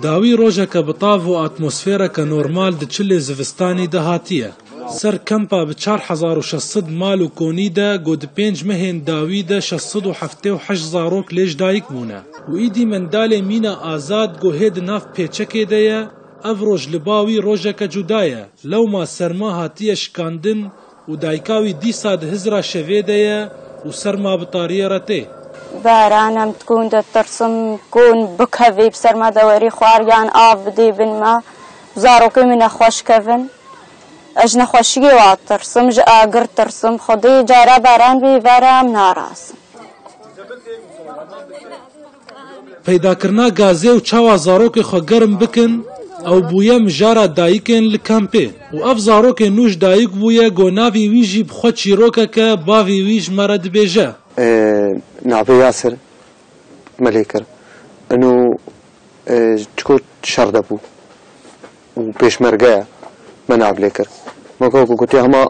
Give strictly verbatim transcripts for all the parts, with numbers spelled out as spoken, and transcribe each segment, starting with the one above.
Dawî rojeke bi tav û atmosfereke normal di çilê zivistanî de hatiye. Ser kempa bi çar hezar û şeş sed mal û konî de ku di pênc mehên dawî de şeş sed û heftê û heşt zarok lê ji dayik bûne. Û îdî mendalê Mîna Azad ku hê di nav pêçekê de ye, ev roj li ba wî rojeke cuda ye. Lewma serma hatiye şikandin û dayika wî dîsa di hizra şevê de ye û serma bi tariyê re tê. Baran em dikûn ditirsim, kûn bikevî bi ser me de werî xwar yan av bidî bin me. Zarokê min nexweş kevin. Ez ji nexweşiyê wa tirsim, ji agir tirsim. Xwedê cara baran bî vera em narasim. Peydakirina gazê û çawa zarokê xwe germ bikin, ew bûye mijara dayikên li kempê. Û ev zarokê nû ji dayik bûye, ku navî wî jî bi xwe çîrokeke bavî wî ji me re dibêje. E, navê Yasir me lê kir. Ino, e, çiko şer de bû û pêşmerge ye, me nav lê kir. Me ku gotiye hema,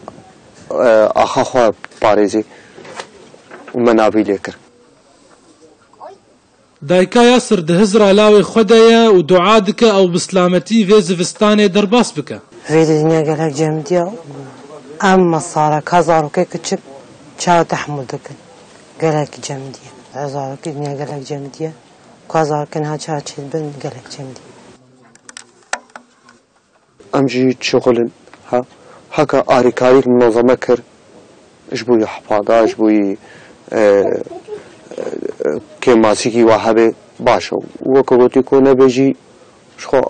e, axa xwe parêzî û me navî lê kir. Dayika Yasir di hizra lawê xwe de ye û dua dike ew bi silametî vê zivistanê derbas bike. Vê di dinya gelek cemidî ye. Em mesara ka zarokê kiçik çawa tehmûl dikin? Gelek cemidî ye. Zarokê dinya gelek cemidî ye. Ka zarokên ha çawa çêdibin gelek cemidî ye. Em jî şixulin, ha, heke arîkarî munezeme kir, ji bo yî hifada, ji bo yî, e, e, kêmasîkî wa hebe baş e. Weke gotî ku nebe jî ji xwe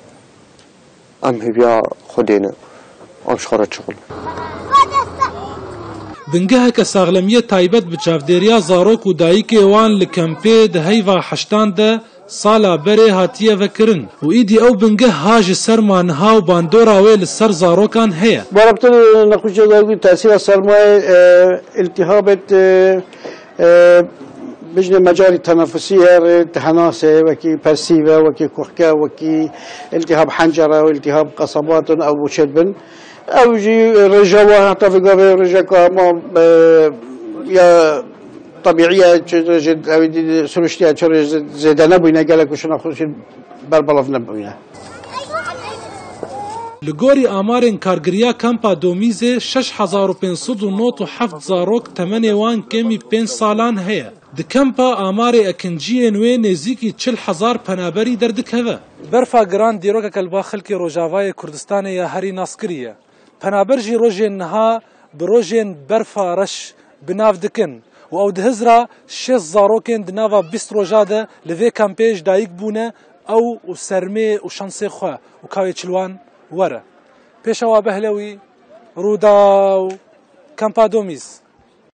em hêviya Xwedê ne. Em ji xwe re şixulin. Bingeheke saxlemiyê taybet bi çavdêriya zarok û dayikê wan li kempê di heyva heştan de sala berê hatiye vekirin û îdî ew bingeh ha ji serma niha û bandora wê li ser zarokan heye. Barabtir nexweşiya zarokî tesîra sermayê, e, îltîhabêt, e, e, bijne mecarî tenefusî her, e, tehenase, wekî persîve, wekî kuxke, wekî îltîhab hencere, îltîhab qesabatin ew boçêt bin. Ew jî rêja wa heta vê gavê rêjeka ma, e, ya tebîî ye, çi rêjê ew dî siruştiye, çi rêjê zêde nebûyne, gelek û şina xwe jî berbelav nebûyne. Li gorî amarên kargiriya kampa Domîzê şeş hezar û pênc sed û nod û heft zarok temenê wan kêmî pênc salan heye. Di kempa amarê ekinciyên wê nêzîkî çil hezar penaberî derdikeve. Berfa giran dîrokeke li ba xelkê Rojavayê Kurdistanê ya herî naskirî ye. Penaber jî rojên niha bi rojên berfa reş bi nav dikin û ew di hizra şêst zarokên di nava bîst roja de li vê kampê ji dayik bûne, ew û sermê û şansê xwe û ka wê çil wan were. Pêşewa Behlewî, Rûdaw, Kampa Domîz.